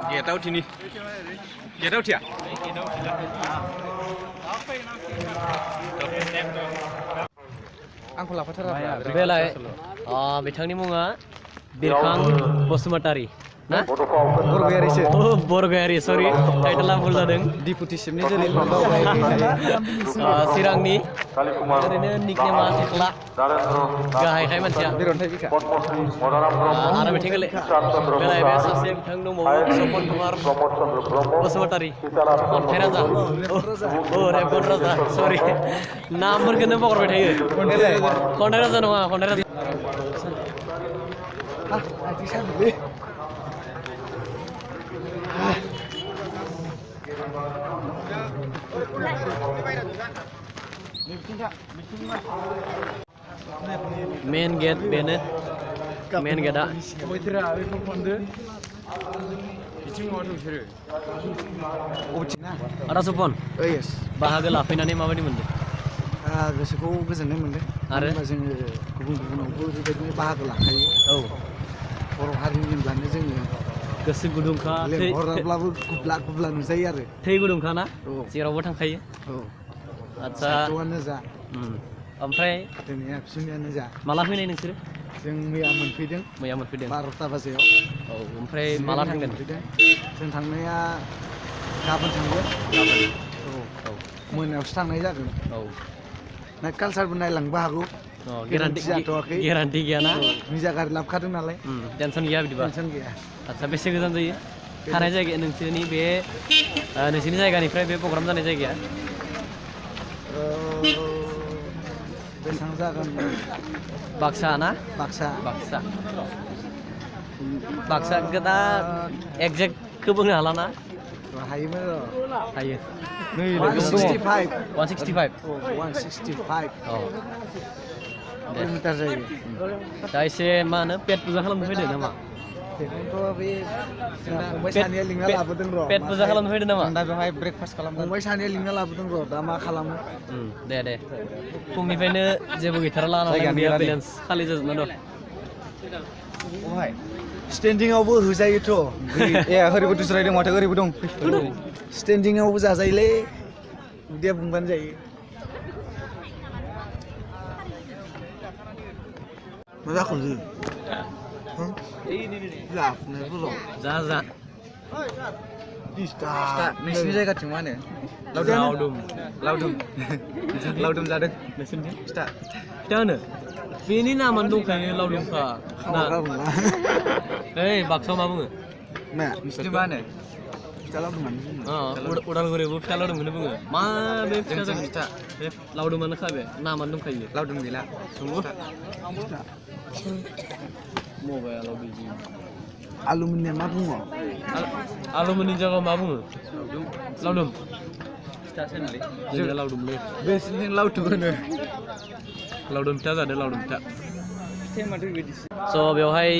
गेटआव थिनि गेटआव थिया आंखौ लाफाथारा बेलाय बिथांनि मुङा बिरखां बसुमतारी ना बरगयारि सरि टाइटेला भुल जादों डिपुटि चिफनि जोलै चिरांनि ओरैनो निकनेमा थेख्ला गाहायखाय मानसिया आरो बिथिं बेलाय बे सासे बिथां दंबावो सपन कुमार बसुमतारी खन्थाइ राजा रेबगन राजा सरि नामफोरखौनो बावगारबाय थायो खन्थाइ राजा नङा खन्थाइ राजा मेन गेट बेनो मेन गेटआ आदा सपन बाहागो लाफैनानै माबायदि मोनदों गोसोखौ गोजोननाय मोनदों आरो जोङो गुबुन गुबुनावबो बेबायदिनो बाहागो लाखायो औ बर' हारिनि होनब्लानो जोङो गोसो गुदुंखा लेंहराब्लाबो गुब्ला नुजायो आरो थै गुदुंखा ना जेरावबो थांखायो औ आदसा सातआनो जा ओमफ्राय दिनै एबसुनियानो जा माला फैनाय नोंसोरो जों मैया मोनफैदों 12टा बाजियाव औ ओमफ्राय माला थांगोन जों थांनाया गाबोन थांगोन औ मोनायावसो थांनाय जागोन औ नाइट कालसारबो नायलांनोबो हागौ गेरान्टि जाथ'वाखै गेरान्टि गैयाना निजा गारि लाबोखादों नालाय टेनसन गैया बिदिबा टेनसन गैया आदसा बेसे गोजान जायो थानाय जायगाया नोंसोरनि बे नोंसोरनि जायगानिफ्राय बे प्रग्राम जानाय जायगाया बेसेबां जागोन बाक्सा ना बाक्सा दा एक्जेक्टखौ बुंनो हाला ना हायोमोन हायो 165 किल'मिटार जायो दा एसे मा होनो पेट फुजा खालामनो फैदों नामा बेखौनोथ' बे फंबाय सानैया लिंना लाबोदों र' पेट फुजा खालामनो फैदों नामा दा बेवहाय ब्रेकफास्ट खालामदों फंबाय सानैया लिंना लाबोदों र' दा मा खालामो दे फुंनिफ्रायनो जेबो गैथारा लानानै बेलेन्स खालि जाजोबना दं स्टेन्डिंआवबो होजायोथ' ओरैबो दुस्रायदों माथो ओरैबो दं स्टेन्डिंआवबो जाजायोलै उदैया बुंबानो जायो मा जाखो जा नोंसिनि जायगाथिं मा होनो लावदुम जादों नोंसोरनिथिं फिथा होनो बेनि नामानो दंखायो लावदुमखा ओइ बाक्सायाव मा बुङो नोंसिनि मा होनो फिथा लावदुमानो उदालगुरियावबो फिथा लावदुमखौनो बुङो मा बे फिथा बे लावदुमानो खाबे नामानो दंखायो लावदुम गैला मबाइलाव बिदि आलुमिनिया मा बुङो आलुमिनि जायगायाव मा बुङो लावदुम फिथा सोनलै जोंना लावदुमलै बेसिनि लावदुम होनो लावदुम फिथा जादों लावदुम फिथा स' बेवहाय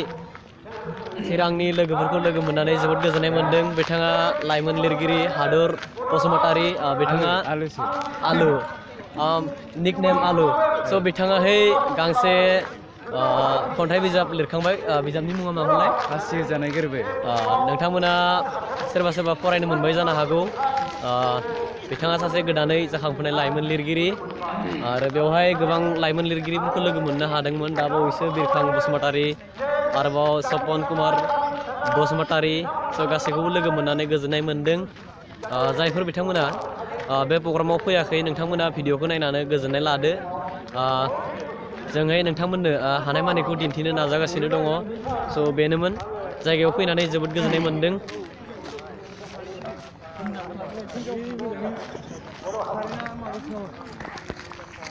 चिरांनि लोगोफोरखौ लोगो मोननानै जोबोद गोजोननाय मोन्दों बिथाङा लाइमोन लिरगिरि हादुर बसुमतारी बिथाङा आलु निकनेम आलु स' बिथाङाहै गांसे खन्थाइ बिजाब लिरखांबाय बिजाबनि मुङा मामोनलाय आसि जानाय गोरबो नोंथांमोना सोरबा फरायनो मोनबाय जानो हागौ बिथाङा सासे गोदानै जाखांफुनाय लाइमोन लिरगिरि आरो बेवहाय गोबां लाइमोन लिरगिरिफोरखौ लोगो मोननो हादोंमोन दा बावैसो बिरखां बसुमतारी आरोबाव सपन कुमार बसुमतारी स' गासैखौबो लोगो मोननानै गोजोननाय मोन्दों जायफोर बिथांमोना बे प्रग्रामाव फैयाखै नोंथांमोना भिडिअखौ नायनानै गोजोननाय लादो जोंहाय नोंथांमोननो हानायमानिखौ दिन्थिनो नाजागासिनो दङ स' बेनोमोन जायगायाव फैनानै जोबोद गोजोननाय मोन्दों